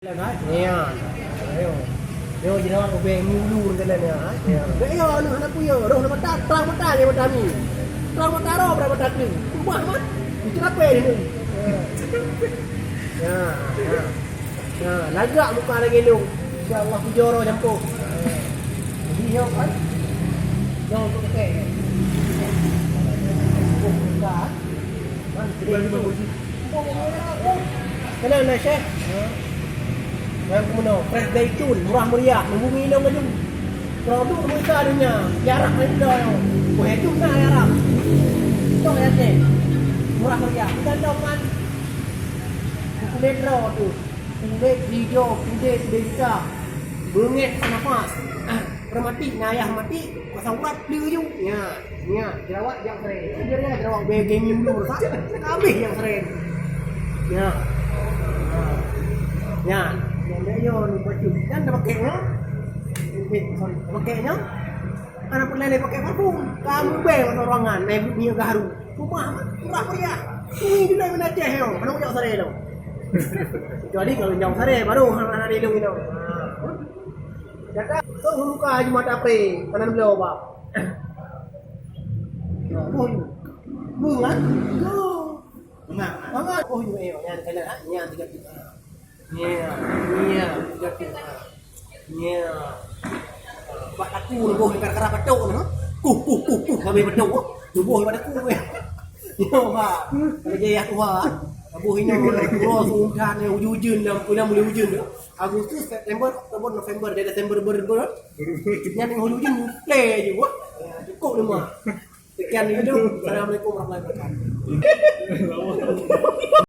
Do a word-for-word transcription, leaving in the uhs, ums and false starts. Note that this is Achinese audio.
Lah, kan? Ya. Ayo. Yo, jinoe ubé mulu kena ni, ha? Ya. Dak yo, anu, hana pun yo. Roh mata, terang mata je mata ni. Terang mata roh, terang mata tu. Rumah, man. Itu apa ni? Ya. Ya, ya. Ya, lagak muka lagi lu. Insya Allah, tujuh orang jampu. Jadi, yo, kan? Yo, untuk pakai. Oh, bukan. Kenal na Syekh? Ngan keumeunyoe, fresh zaitun, murah meriah, neubungi lom laju. Produk meusa donya, jarak laén doh. Wah, itu na jarak. Tong ya teh. Murah meriah. Bukan dong kan. Kulit roh tu. Kulit hijau, kulit bintang. Bengek nafas. Ah, permati, nayah mati, pasang urat, laju. Ya. Nya, jerawat nyang seren. Dia nya jerawat B G M dulu, tak? Habis nyang seren. Nya. Nya. Yang dia nyo ni baju. Dan dah pakai nya. Eh, sorry. Dah pakai nya. Anak pernah dia pakai parfum. Kamu bel atau ruangan, naik minyak gaharu. Rumah, murah meriah. Ini juga mana Aceh yo. Mana nyang seren tu? Kecuali kalau nyang seren, baru hana ada lindung itu. Ha. Cakap, tu muka Haji Muhammad Apri, kanan beliau, Bang. Nah, boh you. Boh, kan? Yo. Mangat. Mangat. Boh you, eh, yang kena, ha? Yang tiga tiga. Ya, ya, tiga tiga. Ya. Bak aku, boh, kara-kara batuk, ha? Kuh, kuh, kuh, kuh, sampai batuk. Tu boh, bak aku, eh. Yo, Pak. Kalau jaya tuha. Abu hino, kuro, sundan, ujeuen-ujeuen, lam, lam boleh ujeuen. Agustus, September, Oktober, November, dari Desember, ber, ber. Nyan yang ujeuen-ujeuen, play aja, wah. Cukup nama. Sekian dulu. Assalamualaikum warahmatullahi wabarakatuh.